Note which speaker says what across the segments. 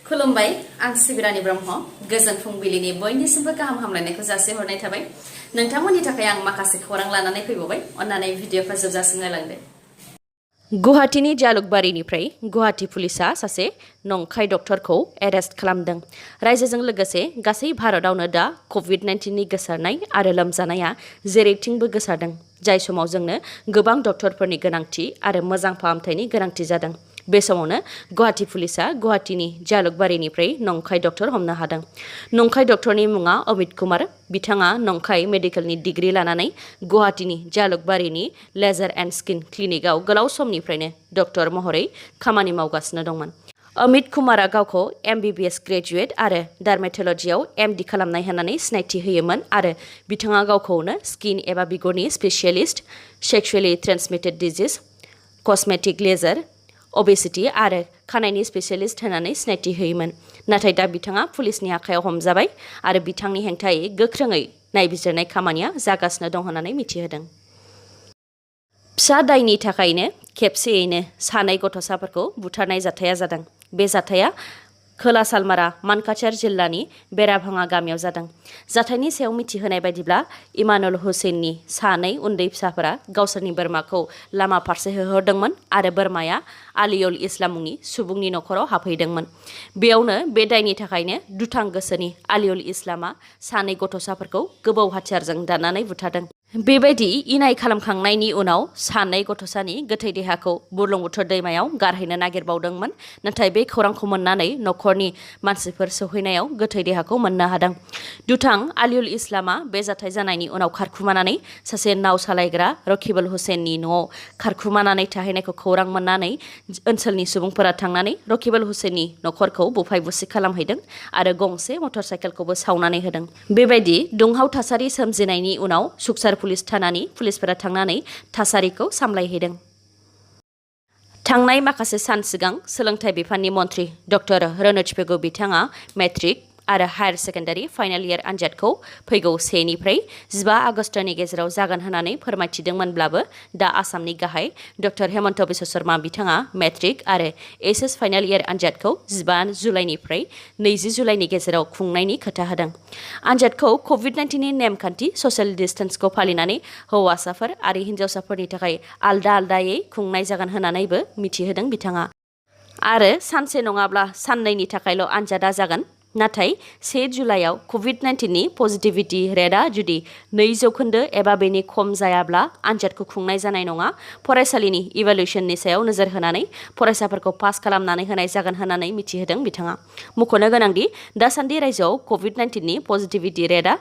Speaker 1: खुलुमबाय आं सिबिरानि ब्रह्म गोजोन फुंबिलिनि बयनिसिमबो गाहाम हामलायनायखौ जासिहरनाय थाबाय नोंथांमोननि थाखाय आं माखासे खौरां लानानै फैबावबाय अन्नानै भिडिअखौ जोबजासिम नायलांदो गुवाहाटीनि जालुकबारिनिफ्राय गुवाहाटी पुलिसा सासे नंखाय डक्टरखौ एरेस्ट खालामदों रायजोजों लोगोसे गासै भारतआवनो दा कोविड-19 नि गोसारनाय आरो लोमजानाया जेरैथिंबो गोसारदों जाय समाव जोंनो गोबां डक्टरफोरनि गोनांथि आरो मोजां फाहामथायनि गोनांथि जादों बे समावनो गुवाहाटी पुलिसा गुवाहाटीनि जालुकबारिनिफ्राय नंखाय डक्टर हमनो हादों नंखाय डक्टरनि मुङा अमित कुमार बिथाङा नंखाय मेडिकेलनि डिग्री लानानै गुवाहाटीनि जालुकबारिनि लेजार एन्ड स्किन क्लिनिकआव गोलाव समनिफ्रायनो डक्टर महरै खामानि मावगासिनो दंमोन अमित कुमारा गावखौ MBBS ग्रेजुवेट आरो डार्मेटोलजियाव MD खालामनाय होननानै सिनायथि होयोमोन आरो बिथाङा गावखौनो स्किन एबा बिगुरनि specialist सेक्सुवेलि ट्रेन्समिटेड disease cosmetic laser obesity आरो खानायनि स्पेशियलिस्ट होननानै सिनायथि होयोमोन नाथाय दा बिथाङा पुलिसनि आखायाव हमजाबाय आरो बिथांनि हेंथायै गोख्रोङै नायबिजिरनाय खामानिया जागासिनो दं होननानै मिथिहोदों फिसा दायनि थाखायनो खेबसेयैनो सानै गथ'साफोरखौ बुथारनाय जाथाया जादों बे जाथाया खोला सालमारा मानकाचार जिल्लानि बेराभाङा गामियाव जादों जाथायनि सायाव मिथिहोनाय बायदिब्ला इमानुल हुसैननि सानै उन्दै फिसाफोरा गावसोरनि बोरमाखौ लामा फारसे होहरदोंमोन आरो बोरमाया आलिउल इस्लाम मुंनि सुबुंनि नखराव हाबहैदोंमोन बेयावनो बे दायनि थाखायनो दुथां गोसोनि आलिउल इस्लामा सानै गथ'साफोरखौ गोबौ हाथियारजों दाननानै बुथारदों बेबायदि इनाय खालामखांनायनि उनाव सानै गथ'सानि गोथै देहाखौ बुरलुंबुथुर दैमायाव गारहैनो नागिरबावदोंमोन नाथाय बे खौरांखौ मोननानै नखरनि मानसिफोर सौहैनायाव गोथै देहाखौ मोननो हादों दुथां आलिउल इस्लामा बे जाथाय जानायनि उनाव खारखुमानानै सासे नाव सालायग्रा रकिबुल हुसैननि न'आव खारखुमानानै थाहैनायखौ खौरां मोननानै ओनसोलनि सुबुंफोरा थांनानै रकिबुल हुसैननि नखरखौ बुफाय बुसि खालामहैदों आरो गंसे मटर साइकेलखौबो सावनानै होदों बेबायदि दुंहाव थासारि सोमजिनायनि उनाव सुखसार पुलिस थानानि पुलिसफोरा थांनानै थासारिखौ सामलायहैदों थांनाय माखासे सान सिगां सोलोंथाइ बिफाननि मन्थ्रि डक्टर रनोज पेगु बिथाङा मेट्रिक आरो हायार सेकेन्डारि फाइनाल इयार आनजादखौ फैगौ 1 निफ्राय 15 आगस्टनि गेजेराव जागोन होननानै फोरमायथिदोंमोनब्लाबो दा आसामनि गाहाय डक्टर हेमन्त बिश्व शर्मा बिथाङा मेट्रिक आरो एचएस फाइनाल इयार आनजादखौ 15 जुलाइनिफ्राय 20 जुलाइनि गेजेराव खुंनायनि खोथा होदों आनजादखौ कोविड-19 नि नेमखान्थि ससियेल डिस्टेन्सखौ फालिनानै हौवासाफोर आरो हिन्जावसाफोरनि थाखाय आलदा आलदायै खुंनाय जागोन होननानैबो मिथिहोदों बिथाङा आरो सानसे नङाब्ला साननैनि थाखायल' आनजादा जागोन नाथाय 1 जुलाइआव कोविड-19 नि पजिटिभिटी रेटआ जुदि 2% एबा बेनि खम जायाब्ला आनजादखौ खुंनाय जानाय नङा फरायसालिनि इभालुएसननि सायाव नोजोर होनानै फरायसाफोरखौ पास खालामनानै होनाय जागोन होननानै मिथिहोदों बिथाङा मख'नो गोनांदि दासान्दि रायजोआव कोविड-19 नि पजिटिभिटी रेटआ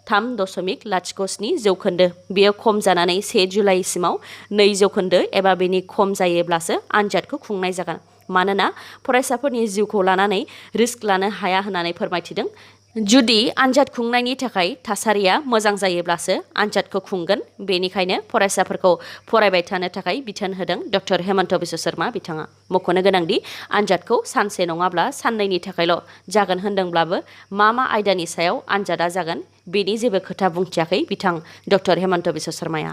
Speaker 1: 3.07% बेयो खम जानानै 1 जुलाइसिमाव 2% एबा बेनि खम जायोब्लासो आनजादखौ खुंनाय जागोन मानोना फरायसाफोरनि जिउखौ लानानै रिस्क लानो हाया होननानै फोरमायथिदों जुदि आनजाद खुंनायनि थाखाय थासारिया मोजां जायोब्लासो आनजादखौ खुंगोन बेनिखायनो फरायसाफोरखौ फरायबाय थानो थाखाय बिथोन होदों डक्टर हेमन्त बिश्व शर्मा बिथाङा मख'नो गोनांदि आनजादखौ सानसे नङाब्ला साननैनि थाखायल' जागोन होनदोंब्लाबो मा आयदानि सायाव आनजादा जागोन बेनि जेबो खोथा बुंथियाखै बिथां डक्टर हेमन्त बिश्व शर्माया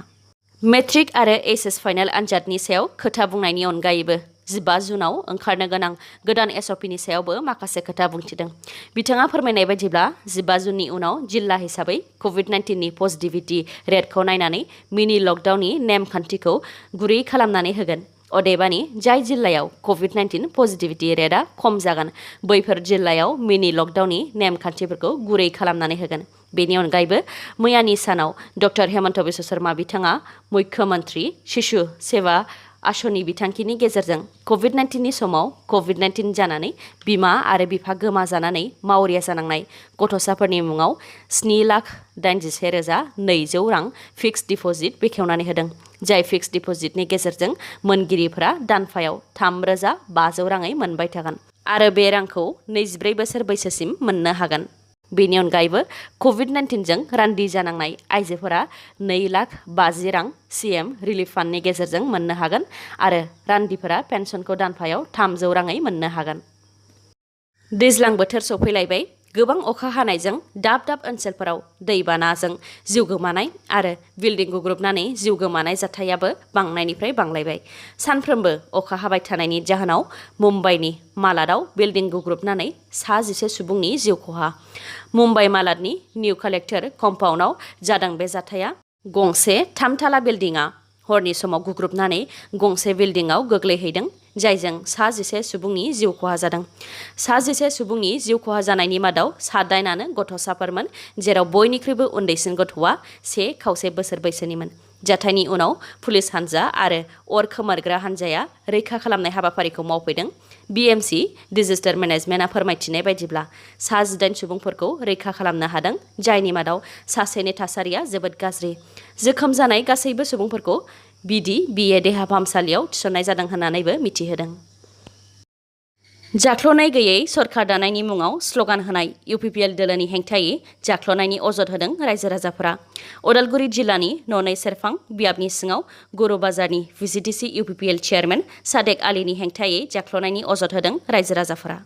Speaker 1: मेट्रिक आरो एचएस फाइनाल आनजादनि सायाव खोथा बुंनायनि अनगायैबो 15 जुनाव ओंखारनो गोनां गोदान SOPनि सायावबो माखासे खोथा बुंथिदों बिथाङा फोरमायनाय बायदिब्ला 15 जुननि उनाव जिल्ला हिसाबै कोविड-19 नि पजिटिभिटी रेटखौ नायनानै मिनि लकडाउननि नेमखान्थिखौ गुरै खालामनानै होगोन अदेबानि जाय जिल्लायाव कोविड-19 पजिटिभिटी रेटआ खम जागोन बैफोर जिल्लायाव मिनि लकडाउननि नेमखान्थिफोरखौ गुरै खालामनानै होगोन बेनि अनगायैबो मैयानि सानाव डक्टर हेमन्त बिश्व शर्मा बिथाङा मुख्यमन्त्री शिशु सेवा आसनि बिथांखिनि गेजेरजों कोविड-19 नि समाव कोविड-19 जानानै बिमा आरो बिफा गोमाजानानै मावरिया जानांनाय गथ'साफोरनि मुङाव 7,81,200 रां फिक्स डिप'जिट बेखेवनानै होदों जाय फिक्स डिप'जिटनि गेजेरजों मोनगिरिफोरा दानफायाव 3,500 राङै मोनबाय थागोन आरो बे रांखौ 24 बोसोर बैसोसिम मोननो हागोन बेनि अनगायैबो कोविड-19 जों रान्दि जानांनाय आइजोफोरा 2,50,000 रां CM रिलिफ फान्डनि गेजेरजों मोननो हागोन आरो रान्दिफोरा पेन्सनखौ दानफायाव 300 राङै मोननो हागोन दैज्लां बोथोर सफैलायबाय गोबां अखा हानायजों दाब दाब ओनसोलफोराव दैबानाजों जिउ गोमानाय आरो बिल्डिं गुग्रुबनानै जिउ गोमानाय जाथायाबो बांनायनिफ्राय बांलायबाय। सानफ्रोमबो अखा हाबाय थानायनि जाहोनाव मुम्बाइनि मालादआव बिल्डिं गुग्रुबनानै 11 सुबुंनि जिउ खहा। मुम्बाइ मालादनि निउ कालेक्टर कम्पाउन्डआव जादों बे जाथाया। गंसे 3 थाला बिल्डिंआ हरनि समाव गुग्रुबनानै गंसे बिल्डिंआव गोग्लैहैदों, जायजों 11 सुबुंनि जिउ खहा जादों। 11 सुबुंनि जिउ खहा जानायनि मादाव 8 गथ'साफोरमोन, जेराव बयनिख्रुइबो उन्दैसिन गथ'आ 1 खावसे बोसोर बैसोनिमोन। जाथायनि उनाव पुलिस हानजा आरो अर खोमोरग्रा हानजाया रैखा खालामनाय हाबाफारिखौ मावफैदों। BMC डिजास्टार मेनेजमेन्टआ फोरमायथिनाय बायदिब्ला 18 सुबुंफोरखौ रैखा खालामनो हादों, जायनि मादाव सासेनि थासारिया जोबोद गाज्रि। जोखोम जानाय गासैबो सुबुंफोरखौ BA देहा फाहामसालियाव थिसननाय जादों होननानैबो मिथिहोदों। जाख्ल'नाय गैयै सरखार दानायनि मुङाव स्ल'गान होनाय UPPL दोलोनि हेंथायै जाख्ल'नायनि अजद होदों रायजो राजाफोरा। उदालगुरि जिल्लानि ननै सेरफां बियाबनि सिङाव गुरु बाजारनि VCDC UPPL चेयारमेन सादेक आलीनि हेंथायै जाख्ल'नायनि अजद होदों रायजो राजाफोरा।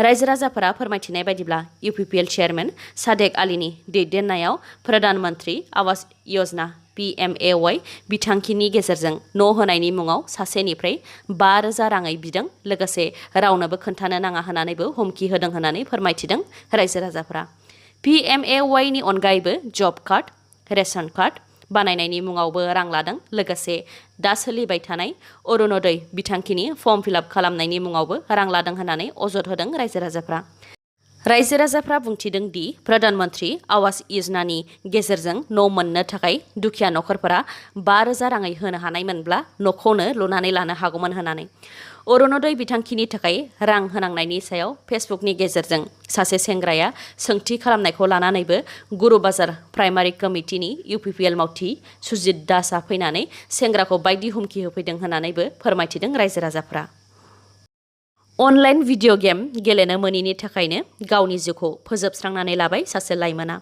Speaker 1: रायजो राजाफोरा फोरमायथिनाय बायदिब्ला UPPL चेयारमेन सादेक आलीनि दैदेननायाव प्रधान मन्त्रि आवास योजना PMAY बिथांखिनि गेजेरजों न' होनायनि मुङाव सासेनिफ्राय 5,000 राङै बिदों, लोगोसे रावनोबो खोन्थानो नाङा होननानैबो हुमखि होदों होननानै फोरमायथिदों रायजो राजाफोरा। PMAY नि अनगायैबो जब कार्ड, रेशन कार्ड बानायनायनि मुङावबो रां लादों, लोगोसे दा सोलिबाय थानाय अरुणोदय बिथांखिनि फर्म फिलआप खालामनायनि मुङावबो रां लादों होननानै अजद होदों रायजो राजाफ्रा। रायजो राजाफ्रा बुंथिदों दि प्रधान मन्त्रि आवास योजनानि गेजेरजों न' मोननो थाखाय दुखिया नखरफोरा 5,000 राङै होनो हानायमोनब्ला न'खौनो लुनानै लानो हागौमोन होननानै। अरुणोदय बिथांखिनि थाखाय रां होनांनायनि सायाव फेसबुकनि गेजेरजों सासे सेंग्राया सोंथि खालामनायखौ लानानैबो गुरु बाजार प्राइमारि कमिटिनि UPPL मावथि सुजित दासआ फैनानै सेंग्राखौ बायदि हुमखि होफैदों होननानैबो फोरमायथिदों रायजो राजाफ्रा। अनलाइन भिडिअ गेम गेलेनो मोनैनि थाखायनो गावनि जिउखौ फोजोबस्रांनानै लाबाय सासे लाइमोना।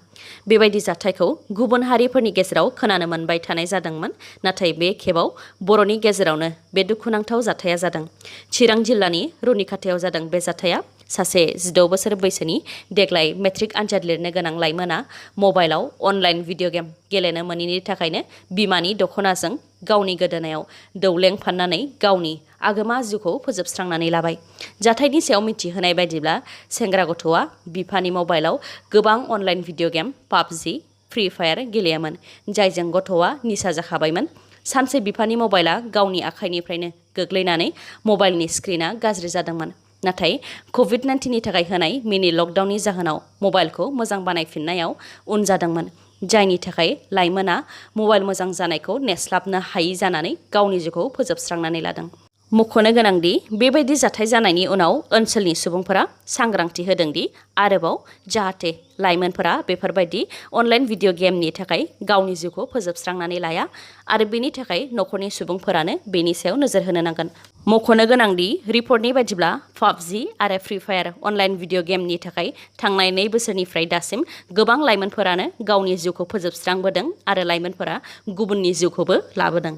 Speaker 1: बेबायदि जाथायखौ गुबुन हारिफोरनि गेजेराव खोनानो मोनबाय थानाय जादोंमोन, नाथाय बे खेबाव बर'नि गेजेरावनो बे दुखुनांथाव जाथाया जादों। चिरां जिल्लानि रुनिखाथायाव जादों बे जाथाया। सासे 16 बोसोर बैसोनि देग्लाय मेट्रिक आनजाद लिरनो गोनां लाइमोना मबाइलाव अनलाइन भिडिअ गेम गेलेनो मोनैनि थाखायनो बिमानि दख'नाजों गावनि गोदोनायाव दौलें फाननानै गावनि आगोमा जिउखौ फोजोबस्रांनानै लाबाय। जाथायनि सायाव मिथिहोनाय बायदिब्ला सेंग्रा गथ'आ बिफानि मबाइलाव गोबां online video game PUBG, free fire गेलेयोमोन, जायजों गथ'आ निसा जाखाबायमोन। सानसे बिफानि मबाइला गावनि आखाइनिफ्रायनो गोग्लैनानै मबाइलनि स्क्रिनआ गाज्रि जादोंमोन, नाथाय COVID-19नि थाखाय होनाय मिनि लकडाउननि जाहोनाव मबाइलखौ मोजां बानायफिननायाव उन जादोंमोन, जायनि थाखाय लाइमोना मबाइल मोजां जानायखौ नेस्लाबनो हायि जानानै गावनि जिउखौ फोजोबस्रांनानै लादों। मख'नो गोनांदि बेबायदि जाथाय जानायनि उनाव ओनसोलनि सुबुंफोरा सांग्रांथि होदोंदि आरोबाव जाहाथे लाइमोनफोरा बेफोरबायदि अनलाइन भिडिअ गेमनि थाखाय गावनि जिउखौ फोजोबस्रांनानै लाया आरो बेनि थाखाय न'खरनि सुबुंफोरानो बेनि सायाव नोजोर होनो नांगोन। मख'नो गोनांदि रिपर्टनि बायदिब्ला PUBG आरो फ्रि फायार अनलाइन भिडिअ गेमनि थाखाय थांनाय 2 बोसोरनिफ्राय दासिम गोबां लाइमोनफोरानो गावनि जिउखौ फोजोबस्रांबोदों आरो लाइमोनफोरा गुबुननि जिउखौबो लाबोदों।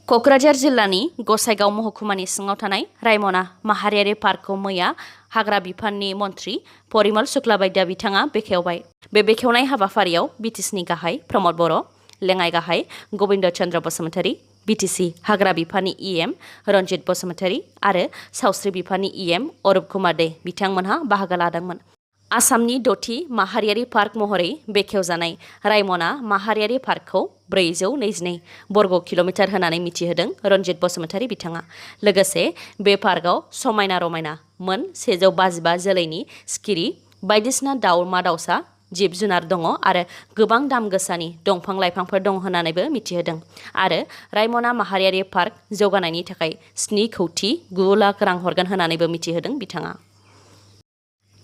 Speaker 1: क'क्राझार जिल्लानि गसाइगाव महकुमानि सिङाव थानाय रायमना माहारियारि पार्कखौ मैया हाग्रा बिफाननि मन्थ्रि परिमल शुक्लाबैद्या बिथाङा बेखेवबाय। बे बेखेवनाय हाबाफारियाव BTCनि गाहाय प्रमद बर', लेङाइ गाहाय गबिन्द चन्द्र बसुमतारी, BTC हाग्रा बिफाननि EM रन्जित बसुमतारी आरो सावस्रि बिफाननि EM अरुप कुमार दे बिथांमोनहा बाहागो लादोंमोन। आसामनि 6थि माहारियारि पार्क महरै बेखेवजानाय रायमना माहारियारि पार्कखौ 422 बर्ग किल'मिटार होननानै मिथिहोदों रन्जित बसुमतारी बिथाङा। लोगोसे बे पार्कआव समायना रमायना मोन 155 जोलैनि सिखिरि, बायदिसिना दाउमा-दाउसा जिब जुनार दङ आरो गोबां दाम गोसानि दंफां लाइफांफोर दं होननानैबो मिथिहोदों आरो रायमना माहारियारि पार्क जौगानायनि थाखाय 7,9 लाख रां हरगोन होननानैबो मिथिहोदों बिथाङा।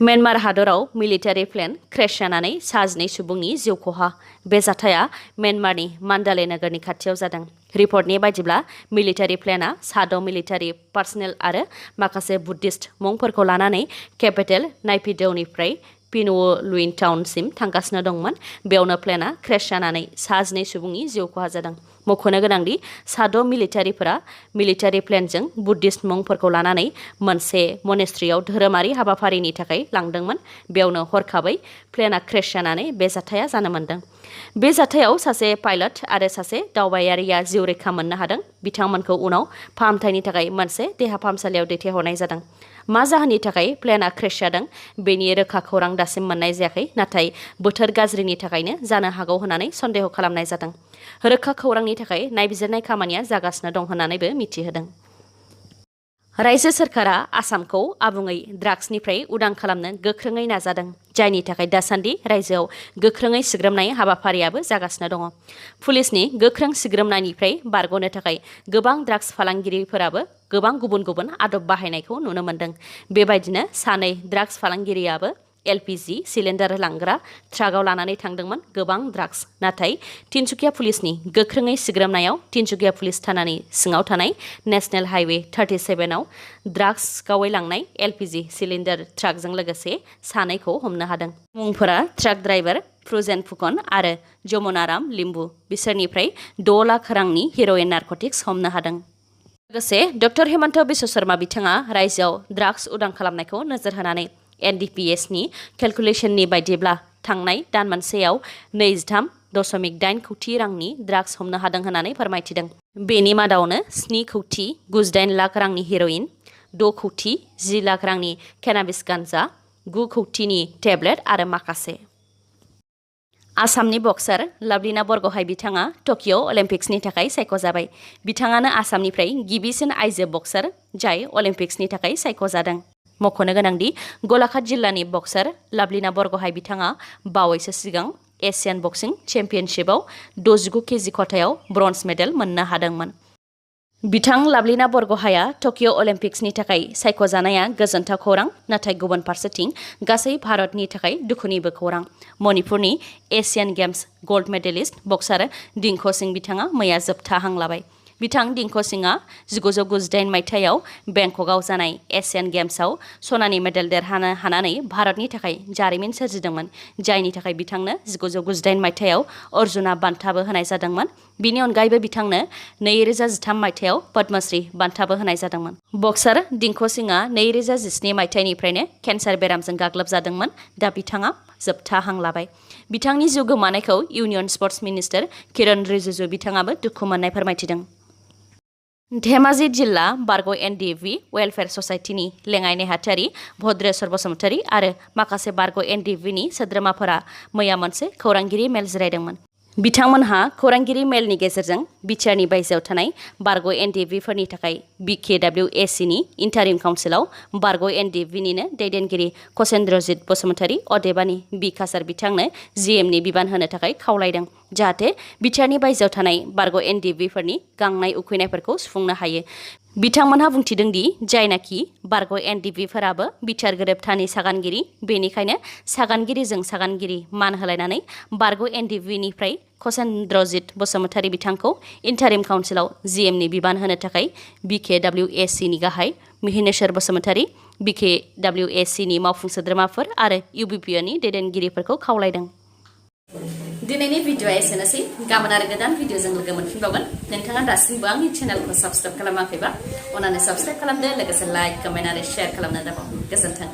Speaker 1: म्यानमार हादराव मिलिटारि प्लेन क्रेश जानानै 12 सुबुंनि जिउ खहा। बे जाथाया म्यानमारनि मान्डाले नोगोरनि खाथियाव जादों। रिपर्टनि बायदिब्ला मिलिटारि प्लेनआ 6 मिलिटारि पार्सनेल आरो माखासे बुद्धिस्ट मुंफोरखौ लानानै केपिटेल नाइपिडौनिफ्राय पिन'लुइन टाउनसिम थांगासिनो दंमोन बेयावनो प्लेनआ क्रेश जानानै सा 12 सुबुंनि जिउ खहा जादों मख'नो गोनांदि सा 6 मिलिटारिफोरा मिलिटारि प्लेनजों बुद्धिस्ट मुंफोरखौ लानानै मोनसे मनेस्ट्रियाव धोरोमारि हाबाफारिनि थाखाय लांदोंमोन बेयावनो हरखाबै प्लेनआ क्रेश जानानै बे जाथाया जानो मोनदों बे जाथायाव सासे पाइलट आरो सासे दावबायारिया जिउ रैखा मोननो हादों बिथांमोनखौ उनाव फाहामथायनि थाखाय मोनसे देहा फाहामसालियाव दैथायहरनाय जादों मा जाहोननि थाखाय प्लेनआ क्रेश जादों बेनि रोखा खौरां दासिम मोननाय जायाखै नाथाय बोथोर गाज्रिनि थाखायनो जानो हागौ होननानै सन्देह खालामनाय जादों रोखा खौरांनि थाखाय नायबिजिरनाय खामानिया जागासिनो दं होननानैबो मिथिहोदों रायजो सोरखारा आसामखौ आबुङै ड्राग्सनिफ्राय उदां खालामनो गोख्रोङै नाजादों जायनि थाखाय दासान्दि रायजोआव गोख्रोङै सिग्रोमनाय हाबाफारियाबो जागासिनो दङ पुलिसनि गोख्रों सिग्रोमनायनिफ्राय बारग'नो थाखाय गोबां ड्राग्स फालांगिरिफोराबो गोबां गुबुन गुबुन आदब बाहायनायखौ नुनो मोनदों बेबायदिनो सानै ड्राग्स फालांगिरियाबो एलपिजि सिलिन्डार लांग्रा ट्राकआव लानानै थांदोंमोन गोबां ड्राग्स नाथाय तिनसुकिया पुलिसनि गोख्रोङै सिग्रोमनायाव तिनसुकिया पुलिस थानानि सिङाव थानाय नेशनेल हाइवे 37 आव ड्राग्स सिखावै लांनाय एलपिजि सिलिन्डार ट्राकजों लोगोसे सानैखौ हमनो हादों मुंफोरा ट्राक ड्राइभार फ्रुजेन फुकन आरो जमुनाराम लिम्बु बिसोरनिफ्राय 6 लाख रांनि हेर'इन नारकटिक्स हमनो हादों लोगोसे डक्टर हेमन्त बिश्व शर्मा बिथाङा रायजोआव ड्राग्स उदां खालामनायखौ नोजोर होनानै एनडिपिएसनि केलकुलेसननि बायदिब्ला थांनाय दान मोनसेयाव 23.8 कौटि रांनि ड्राग्स हमनो हादों होननानै फोरमायथिदों बेनि मादावनो 7.98 लाख रांनि हेर'इन 6 कौटि 10 लाख रांनि केनाबिस गान्जा 9 कौटिनि टेब्लेट आरो माखासे आसामनि बक्सार लाभलिना बरग'हाय बिथाङा टकिअ अलिम्पिक्सनि थाखाय सायख'जाबाय बिथाङानो आसामनिफ्राय गिबिसिन आइजो बक्सार जाय अलिम्पिक्सनि थाखाय सायख'जादों मख'नो गोनांदि गलाघाट जिल्लानि बक्सार लाभलिना बरग'हाय बिथाङा बावैसो सिगां एशियान बक्सिं चेम्पियनशिपआव 69 केजि खथायाव ब्रन्ज मेडेल मोननो हादोंमोन बिथां लाभलिना बरग'हाया टकिअ अलिम्पिक्सनि थाखाय सायख'जानाया गोजोनथाव खौरां नाथाय गुबुन फारसेथिं गासै भारतनि थाखाय दुखुनिबो खौरां मणिपुरनि एशियान गेम्स गल्ड मेडेलिस्ट बक्सार दिंख सिं बिथाङा मैया जोबथा हां लाबाय बिथां दिंख सिंआ 1998 मायथाइयाव बेंककआव जानाय एशियान गेम्सआव सनानि मेडेल देरहानो हानानै भारतनि थाखाय जारिमिन सोरजिदोंमोन जायनि थाखाय बिथांनो 1998 मायथाइयाव अर्जुना बान्थाबो होनाय जादोंमोन बिनि अनगायैबो बिथांनो 2013 मायथाइयाव पद्मश्री बान्थाबो होनाय जादोंमोन बक्सार दिंख सिंआ 2017 मायथाइनिफ्रायनो केन्सार बेरामजों गाग्लोबजादोंमोन दा बिथाङा जोबथा हां लाबाय बिथांनि जिउ गोमानायखौ इउनियन स्पर्ट्स मिनिस्टार किरण रिजिजु बिथाङाबो दुखु मोननाय फोरमायथिदों धेमाजि जिल्ला बारग' एनडिएफबि वेलफेयार ससाइटिनि लेङाइ नेहाथारि भद्रेश्वर बसुमतारी आरो माखासे बारग' एनडिएफबिनि सोद्रोमाफोरा मैया मोनसे खौरांगिरि मेल जिरायदोंमोन बिथांमोनहा खौरांगिरि मेलनि गेजेरजों बिटिआरनि बायजोआव थानाय बारग' एनडिएफबिफोरनि थाखाय बिकेडब्लिउएसिनि इन्टारिम काउन्सिलाव बारग' एनडिएफबिनिनो दैदेनगिरि कसेन्द्रजित बसुमतारी अदेबानि बि कासार बिथांनो जिएमनि बिबान होनो थाखाय खावलायदों जाहाथे बिटिआरनि बायजोआव थानाय बारग' एनडिएफबिफोरनि गांनाय उखैनायफोरखौ सुफुंनो हायो बिथांमोनहा बुंथिदों दि जायनाखि बारग' एनडिएफबिफोराबो बिटिआर गोरोबथानि सागानगिरि बेनिखायनो सागानगिरिजों सागानगिरि मान होलायनानै बारग' एनडिएफबिनिफ्राय कसेन्द्रजित बसुमतारी बिथांखौ इन्टारिम काउन्सिलाव जिएमनि बिबान होनो थाखाय बिकेडब्लिउएसिनि गाहाय मिहिनेश्वर बसुमतारी बिकेडब्लिउएसिनि मावफुं सोद्रोमाफोर आरो UPPLनि दैदेनगिरिफोरखौ खावलायदों दिनैनि भिडिअआ एसेनोसै गाबोन आरो गोदान भिडिअजों लोगो मोनफिनबावगोन नोंथाङा दासिमबो आंनि चेनेलखौ साबस्क्राइब खालामाखैबा अन्नानै साबस्क्राइब खालामदो लोगोसे लाइक कमेन्ट आरो शेयार खालामनो दाबाव गोजोन्थों